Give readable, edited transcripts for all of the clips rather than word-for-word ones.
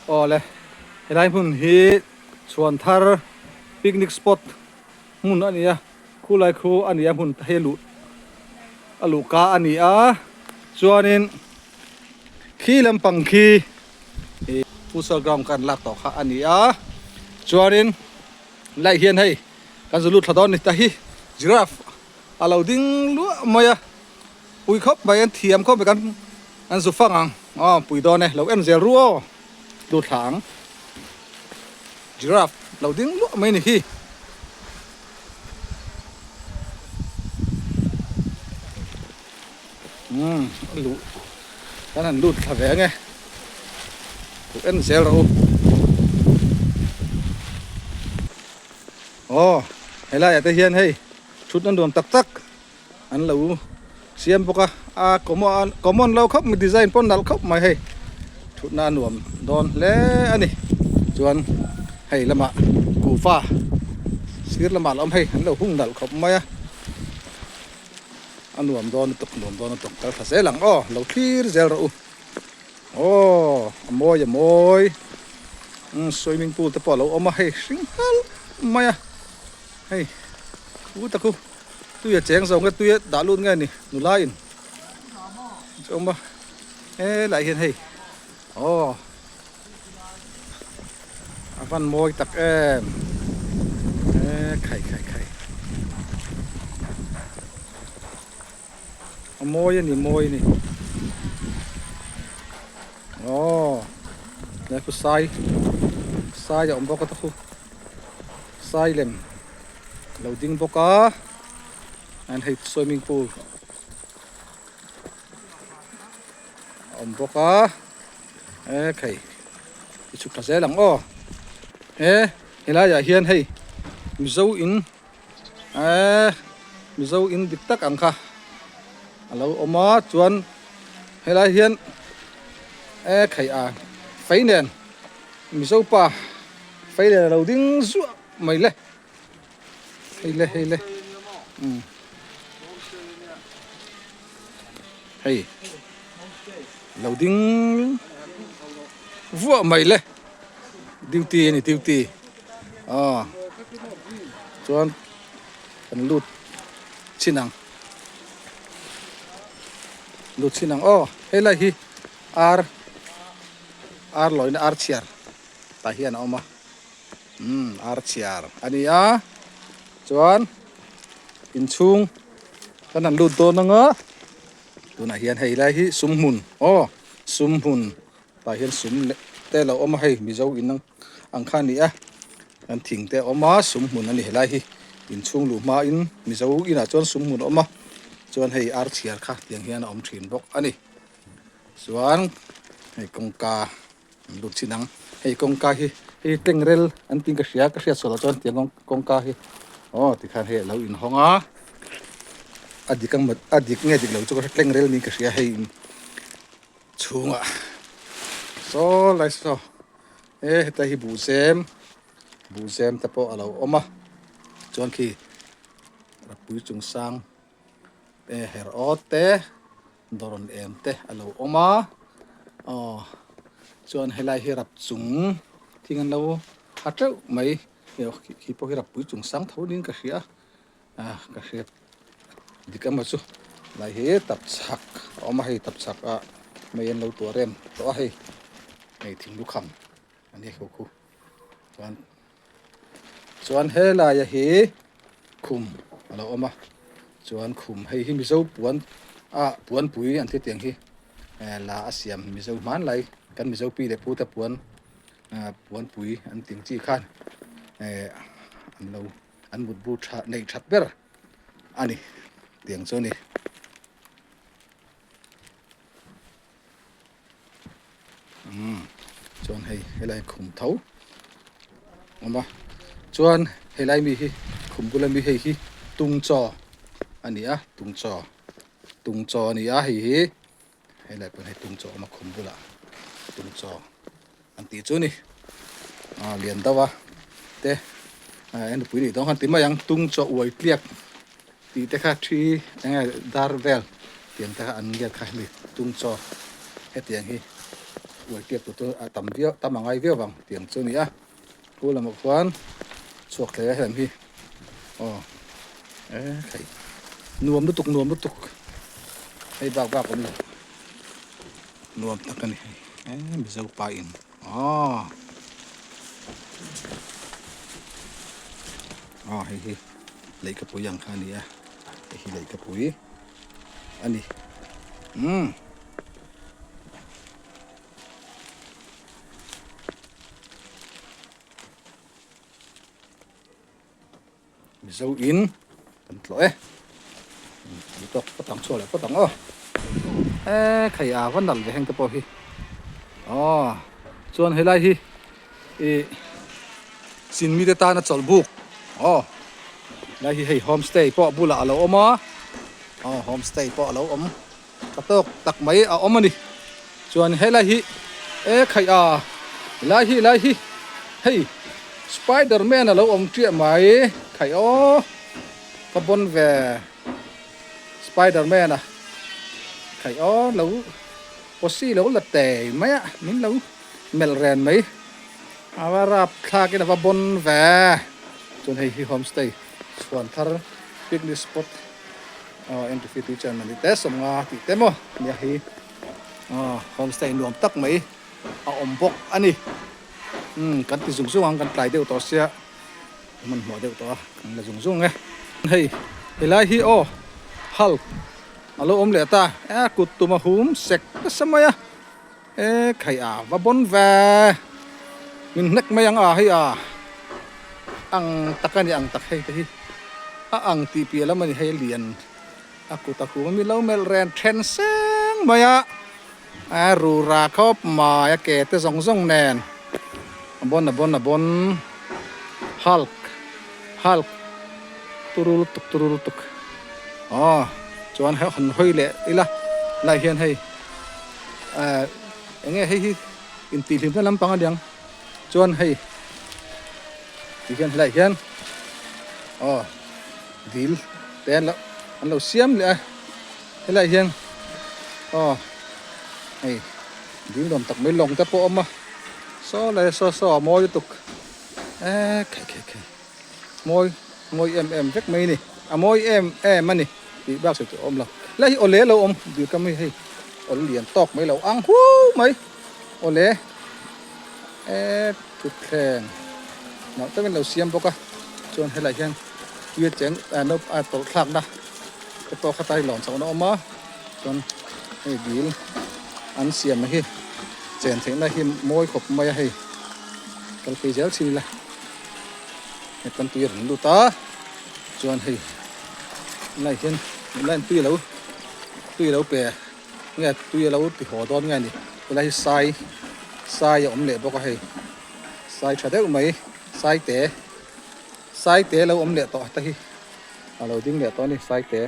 Awle helai hmun hi chhuan thar picnic spot hmun a ni a khulai khu a ni a hmun hei luh a luh ka a ni a chuanin khi lampang khi ih futsal ground kha an lak tawh kha a ni a chuanin lai hian hei kan zu lut thla dawn a ni ta hi giraffe a lo ding luah mai a. Pui khawp mai an thiam khawp mai kan an zu fang ang aw pui dawn e lo en zel ru aw lut thla ang giraffe lo ding luah mai ni hi. Umm a luh kan han lut thla ve ange lo en zel rawh u aw helai ah te hian hei thutna nuam tak tak. An lo siam bawk a a common common lo khawp mai design pawh nalh khawp mai hei thutna a nuam dawn hle a ni chuan hei lamah kuhva sir lamah a lo awm hei an lo hung nalh khawp mai a a nuam dawn lutuk nuam dawn lutuk kal tha zel ang aw lo thlir zel rawh u aw a mawi a mawi swimming pool te pawh a lo awm a hei hring hnalh mai a hei u tak u. Tui a cheng zo nge tui a dah lut nge ni nula in chu awm a helai hian hei aw a van mawi tak em e khai khai khai a mawi a ni mawi a ni aw he khu sai sai a awm bawk a ta khu sai lem. Lo ding bawk a and hei swimming pool a awm bawk a e khai i chhuk tha zel ang aw he helai ah hian hei mizo in eh mizo in dik tak ang kha a lo awm a chuan helai hian e khai a fei nen mizo pa fei nen a lo ding zuah mai le. Hei le hei le umm hei lo ding vuah mai le duty a ni duty aw chuan kan lut chin ang lut chin ang aw helai hi ar ar lawina ar chhiar tah hian a awm a. Umm ar chhiar a ni a chuan inchhung kan han lut dawn ang a tunah hian hei lai hi sum hmun aw sum hmun tah hian sum leh te a lo awm a hei mizo in ang kha a ni a kan thing te a awm a sum hmun a ni helai hi inchhung luh hmain mizo inah chuan sum hmun a awm a chuan hei ar chhiar kha tiang hian a awm thin bawk a ni chuan hei kawngka. An lut chin ang hei kawngka hi hei tlengrel an tih ka hria ka hriat sual ah chuan tiang kawngka hi aw tikhan hei alo inhawng a a dik ang a dik nge dik lo chu ka hre tlengrel niin ka hria hei chhungah saw lai saw e heta hi buhzem buhzem te pawh alo awm a chuan khi rapui chung sang e her awt te. Dawrawn em te a lo awm a aw chuan helai hi rap chung thing an lo ha teuh mai khi pawh hi rap pui chung sang tho niin ka hria a ka hriat dik emaw chu lai hi tap chhak a awm a hei tap chhak ah mei an lo tuah rem tawh a hei hei thing lukham a ni khu khu chuan chuan helaia hi khum a lo awm a chuan khum hei hi mizo puan ah puanpui an ti tiang hi eh la a siam mizo hmanlai kan mizo pi leh pu te puan ah puanpui an tih ang chi khan eh an lo an mutbu tha neih that ber a ni tiang chu a ni. Umm chuan hei helai khum tho awm a chuan helai mi hi khum bula mi hei hi tung chaw a ni a tung chaw tung chaw a ni a hei hi helai pawh hei tung chaw a awm a khum bulah tung chaw an tih chu a ni ah lian deuh a te ah nupui nih dawn khan ti mai ang tung chaw uai tliak Tih te kha thi eng nge dar vel tiang te kha an ngiat kha hemi tung chaw hetiang hi. Uai piak tur chu a tam viau tam a ngai viau vang tiang chu a ni a khu lamah khuan chhuak thei a helam hi aw e thei nuam lutuk nuam lutuk hei bak bak awm lo nuam tak a ni hei e mizo pa in aw aw hei hi leihkapui ang kha a ni a hei hi leihkapui a ni umm. Mizo in kan tlawh e ni tawk phawt ang chhuah leh phawt ang aw e khai a va nalh ve heng te pawh hi aw chuan helai hi ih chin mite tana chawlh buk aw helai hi hei homestay pawh bulah a lo awm a aw homestay pawh a lo awm. Tha tawk tak mai a awm a ni. Chuan helai hi e khaih a helai hi helai hi hei spider man a lo awm chiah mai khaih aw ka bawn ve spider man a khaih aw lo posi lo la tei mai a min lo melh ren mai a va rap thlak in a va bawn ve chuan hei hi homestay chhuan thar picnic spot. Aw entry fee tui chuan mani te sawmnga tih te maw nia hi aw homestay nuam tak mai a awm bawk a ni umm kan ti zung zung ang kan tlai deuh tawh sia hmanhmawh deuh tawh a kan la zung zung e hei helai hi aw hulk a lo awm leh ta e kut tum a hum sek nasa mai a e khai a va bawn ve min hnek mai ang a hei a ang tak a ni ang tak hei te hi a ang tih piah lam a ni hei a lian a kut a hum a mi lo melh ren then seng mai a a rura khawp mai a ke te zawng zawng nen a bawn a bawn a bawn hulk hulk turu lutuk turu lutuk aw chuan hei han hawi leh ila lai hian hei. Ehh eng nge hei hi intihhlimna lampang a niang chuan hei ti hian helaiah hian aw dil te an lo an lo siam leh a helaiah hian aw hei dil nuam tak mai lawng te pawh a awm a saw lai saw saw a mawi lutuk eee khai khai khai. Mawi mawi em em vek mai a ni a mawi em em a ni tih bak sawi tur a awm lo lai hi awle lo awm dil kam hi hei awl lian tawk mai lo ang huau mai awle eee thutthleng nauh takin lo siam bawk a chuan helaiah hian tui a cheng a tawlh thlakna te pawh khatai lawn chhohna a awm a chuan hei dil an siam hi chen theihna hi mawi khawp mai a hei kal phei zel chin ila. Hei kan tui a rawn lut a chuan hei tunlai hian tunlai tui alo tui alo pe nge tui alo ti haw dawn nge ni helai hi sai sai a awm leh bawk a hei sai tha deuh mai sai te sai te alo awm leh tawh te hi alo ding leh tawh a ni sai te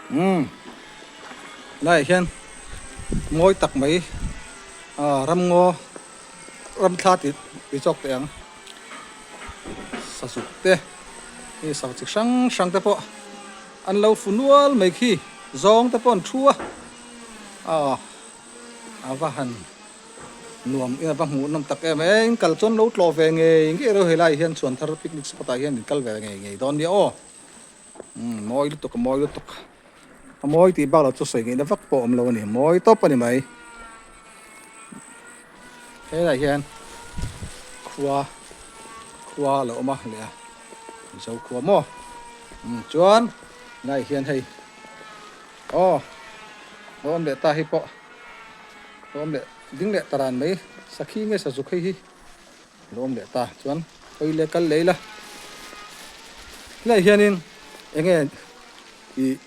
umm helaiah hian mawi tak mai ah ramngaw. Ram thla tih tih chawk teh ang sazuk te hei sak chi hrang hrang te pawh an lo fu nual mai khi zawng te pawh an thu a aw a va han nuam in a va hmuh nawm tak em em kal chuan lo tlawh ve ngei ngei ro helai hian chhuan thar picnic spot ah hian in kal ve ngei ngei dawn nia aw umm mawi lutuk a mawi lutuk. A mawi tih bak lo chu sawi ngaihna vak pawh a awm lo a ni, mawi tawp a ni mai. Helaiah hian khua khua a lo awm a leh a Mizo khua maw umm chuan helaiah hian hei aw lo awm leh ta hei pawh lo awm leh ding leh ta ran mai sakhi nge sazuk hei hi lo awm leh ta chuan hawi leh kal leh ila helaiah hianin eng nge ih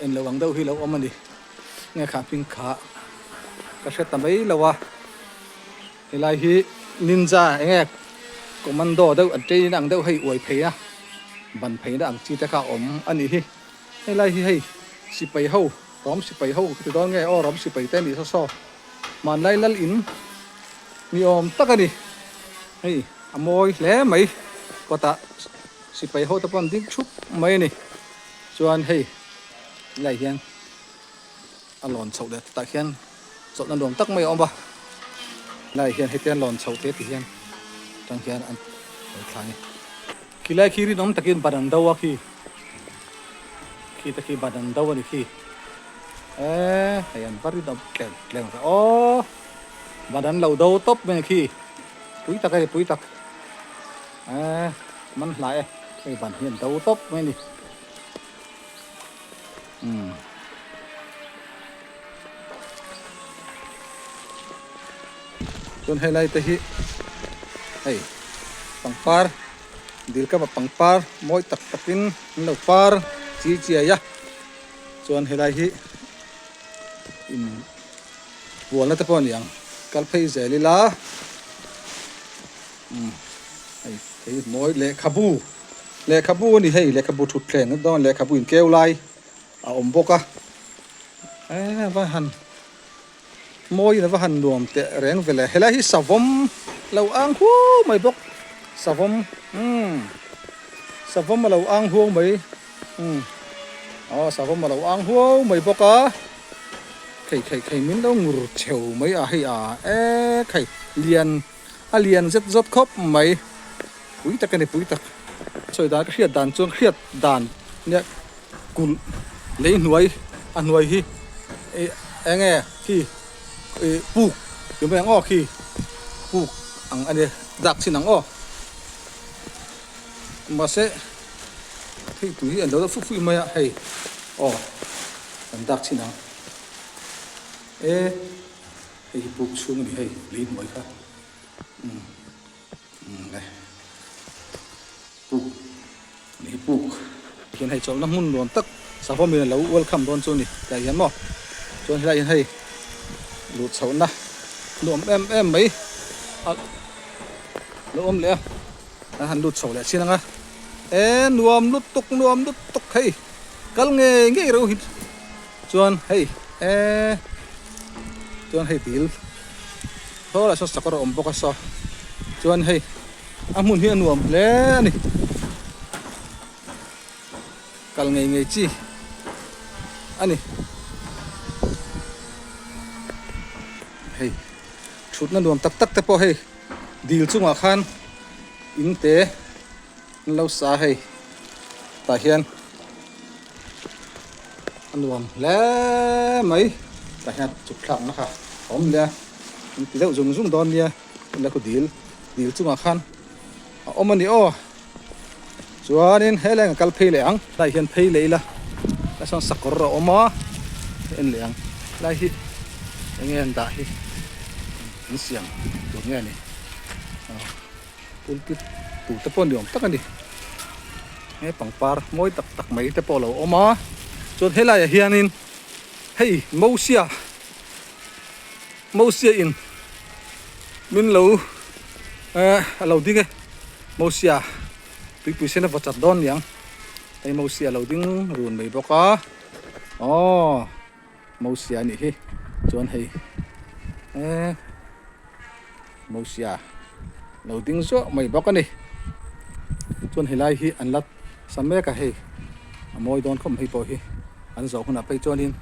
en lo ang deuh hi lo awm a ni nge kha hming kha ka hre ta mai lo a helai hi ninja eng nge commando deuh an train ang deuh hei uai phei a ban phei na ang chi te kha a awm a nih hi helai hi hei sipai ho rawm sipai ho ka ti dawn nge aw rawm sipai te a nih saw saw. Hmanlai lal in ni awm tak a ni. Hei a mawi hle mai kawtah sipai ho te pawh an ding thup mai a ni. Chuan hei helaiah hian a lawn chhoh leh tah hian. Chawlhna nuam tak mai a awm a, helaiah hian hetiang lawn chho te ti hian atang hian an lo thla a ni. Khilai khi rinawm takin ban an do a khi, khi te khi ban an do a ni khi, eee hei an va rinawm tlem tlem ve aw, ban an lo do tawp mai a ni khi, pui tak a ni pui tak, eee man hlai e, hei ban hi an do tawp mai a ni. Umm. Chuan helai te hi hei pangpar dil kama pangpar mawi tak takin an lo par chi chiai a chuan helai hi in bualna te pawh a ni ang kal phei zel ila umm hei hei mawi lehkhabu lehkhabu a ni hei lehkhabu thutthleng dawn lehkhabu inkeu lai. A awm bawk a, e va han mawiin a va han nuam teh reng ve le, helai hi savawm lo ang huau mai bawk, savawm umm savawm a lo ang huau mai umm aw savawm a lo ang huau mai bawk a, khei khei khei min lo ngur cheu mai a hei a e khei lian a lian zet zawt khawp mai pui tak a ni pui tak sawi dan ka hriat dan chuan hriat dan nia. Kulh lei hnuai a hnuai hi ih eng nge khi ih puk ti mai ang aw khi puk ang a nia dak chin ang aw mahse hei tui hi an lo deuh fuk fuk mai a hei aw an dak chin ang e hei hi puk chhung a ni hei lei hnuai kha umm umm le puk. Ni hi puk hian hei chawlhna hmun nuam tak savawm in a lo welcome dawn chu a ni tah hian maw chuan helai hian hei luh chhohna nuam em em mai a lo awm leh a an han lut chho leh chin ang a e nuam lutuk nuam lutuk hei kal ngei ngei reuh hi chuan hei e chuan hei dil thaw lah saw sakawr a awm bawk a saw chuan hei. A hmun hi a nuam hle a ni. Kal ngei ngei chi a ni. Hei thutna nuam tak tak te pawh hei dil chungah khan in te an lo sa hei tah hian a nuam hle mai tah hian chuk thlakna kha a awm hle a in ti deuh zung zung dawn nia. Hela khu dil dil chungah khan a awm a ni aw chuanin helai ang kal phei leh ang helai hian phei leh ila helai sawn sakawr a awm a en leh ang helai hi enge an dah hi an siam tur nge ni aw pulpit tur te pawh ni awm tak a ni he pangpar mawi tak tak mai te pawh a lo awm a chuan helaiah hianin hei mosia Mosia in min lo eh a lo ding e Mosia tuipui sen a va chat dawn niang hei Mosia a lo ding run mai bawk a aw Mosia a nih hi chuan hei eh Mosia lo ding zuah mai bawk a ni chuan helai hi an la sa mek a hei a mawi dawn khawp mai pawh hi an zawh hunah phei chuanin.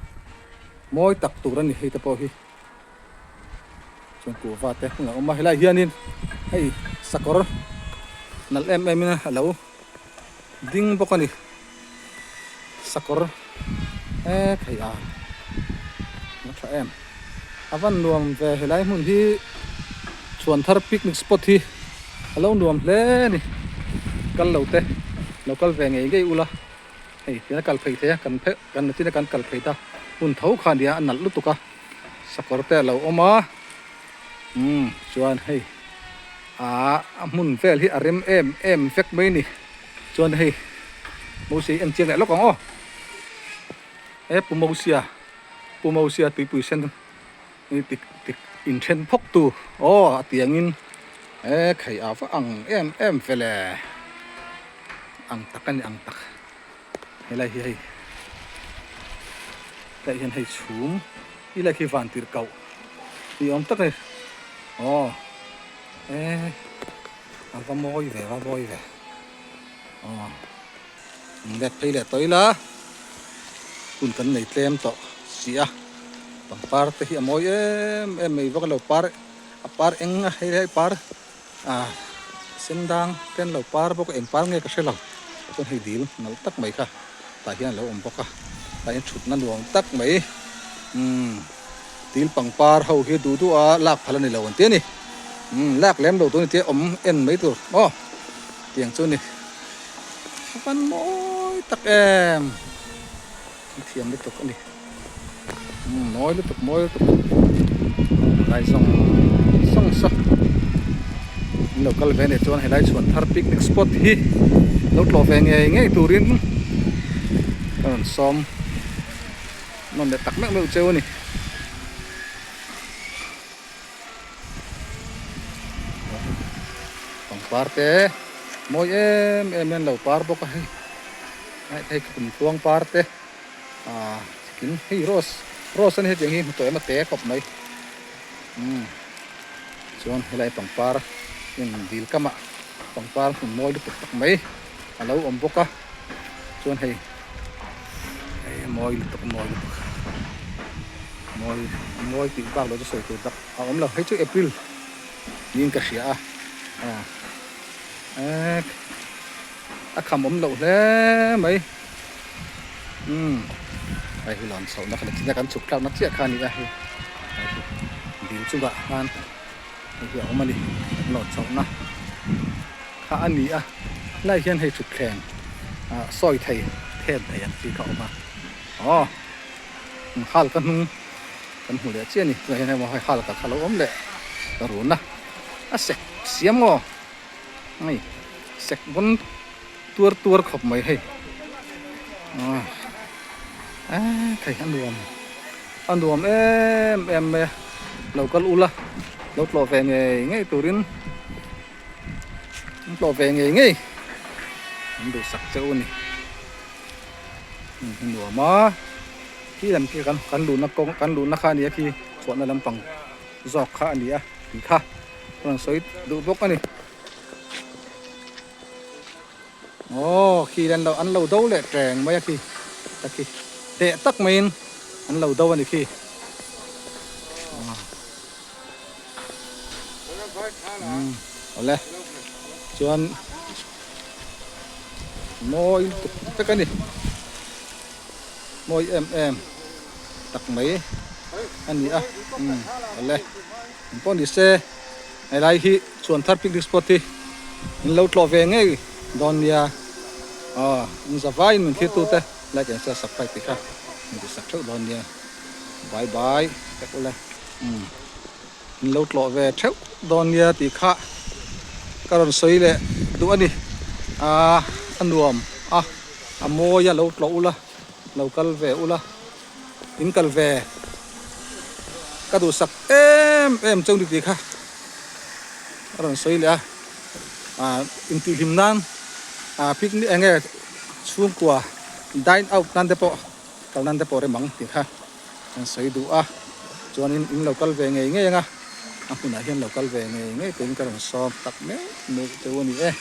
Mawi tak tur a ni hei te pawh hi chuan kuhva te hmun a awm a helaiah hianin hei sakawr nalh em em in a lo ding bawk a ni sakawr e thei a a tha em a van nuam ve helai hmun hi chhuan thar picnic spot hi a lo nuam hle a ni kal lo te lo kal ve ngei ngei ula. Hei tiang a kal phei thei a kan pheuh kan nachin a kan kal phei ta hun tho kha nia a nalh lutuk a sakawr te a lo awm a umm chuan hei ah a hmun vel hi a rem em em vek mai a ni chuan hei Mosia hi en chiang leh lawk ang aw he pu Mosia pu Mosia tuipui sen tik tik inthen phawk tu aw a tiangin he khai a va ang em em ve le. Ang tak a ni ang tak helai hi hei tlaiah hian hei chhum hi lai khi van tirh kauh ni awm tak a ni aw e a va mawi ve va mawi ve aw let phei leh tawh ila hun kan nei tlem tawh si a. Pangpar te hi a mawi em em mai vak a lo par a par eng a hei lai par ah sen dang te an lo par bawk a eng par nge ka hre lo chuan hei dil nalh tak mai kha tah hian a lo awm bawk a tah hian thutna nuam tak mai umm dil pangpar ho hi duh duh a lak phal a ni lo an ti a ni umm lak lem lo tur a ni tia awm en mai tur aw tiang chu a ni a van mawi tak em. An thiam lutuk a ni. Umm mawi lutuk mawi lutuk lai zawng zawng saw an lo kal ve anih chuan helai chhuan thar picnic spot hi lo tlawh ve ngei ngei turin ka rawn sawm nawn leh tak meuh meuh cheu a ni. Pangpar te mawi em em hian lo par bawk a hei hei kumtluang par te ah chikin hei rose rose a ni hetiang hi hmu tawh em a te khawp mai umm chuan helai pangpar in dil kamah pangpar hmun mawi lutuk tak mai a lo awm bawk a chuan hei hei mawi lutuk mawi lutuk mawi mawi tih bak lo chu sawi tur tak a awm lo hei chu April niin ka hria a aw ek a kham awm loh hle mai umm hei hi lawn chhohna kha nichin a kan chhuk tlakna chiah kha a ni a hei hei dil chungah khan hei hi a awm a ni lawn chhohna. Kha a ni a, helai hian hei thutthleng ah sawi thei then thei ang chi kha a awm a, aw hal ka hnung kan hmu leh chiah a ni tunah hian hei hal ka kha lo awm leh ka run a, a sek siam maw hei sek vawn tuar tuar khawp mai hei aw thei a nuam a nuam em em mai a lo kal ula lo tlawh ve ngei ngei turin. An tlawh ve ngei ngei an duhsak cheu a ni hmun hi nuam a khi lam khi kan kan luhna kawng kan luhna kha a ni a khi chhuahna lampang zawk kha a ni a tih kha a rawn sawi duh bawk a ni aw khi an lo an lo do leh teng mai a khi ta khi teh tak maiin an lo do a ni khi. Awle chuan mawi lutuk vek a ni mawi em em tak mai a ni a umm awle engpawh ni se helai hi Chhuanthar picnic spot hi in lo tlawh ve ngei dawn nia aw in za vaiin min thlir tute like and share subscribe tih kha min ti sak theuh dawn nia bye bye vek ule umm. In lo tlawh ve theuh dawn nia tih kha ka rawn sawi leh duh a ni. Aaa a nuam a, a mawi a lo tlawh ula, lo kal ve ula, in kal ve ka duhsak em em cheu ni tih kha ka rawn sawi leh a. Aaa intihhlim nan aa picnic eng nge chhungkua dine out nan te pawh kal nan te pawh rem ang tih kha. Kan sawi duh a, chuanin in lo kal ve ngei ngei ang a, a hmunah hian lo kal ve ngei ngei turin ka rawn sawm tak meuh meuh teuh a ni e.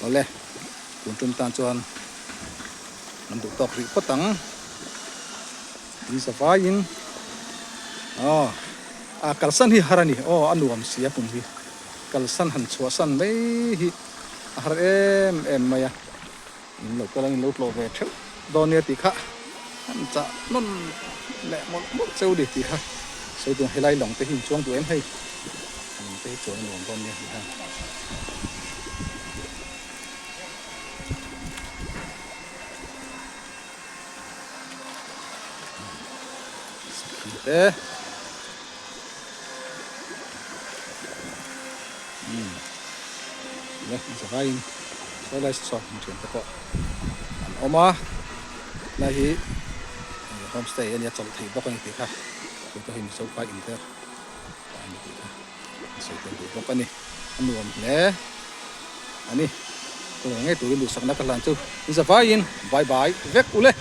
Awle, tun tum tan chuan kan duh tawk rih phawt ang. In za vaiin aw a kalsan hi har a ni, aw a nuam si a hmun hi, kalsan han chhuahsan mai hi a har em em mai a. In lo kal ang in lo tlawh ve theuh dawn nia tih kha an chah nawn leh mawlh mawlh cheu ni tih kha sawi tur helai lawng te hi in chuang duh em hei lawng te hi chuan a nuam dawn nia tih kha. Sakhi te umm le zavaiin. Sawi lai saw hmun thian te pawh an awm a helai hi homestay a nia chawlh theih bawk a ni tih kha tun pawh hi mizo pa in te a ni tih kha an sawi tel duh bawk a ni a nuam hle a ni tunah ngei turin duhsakna ka hlan chu in zavaiin bye bye vek ule.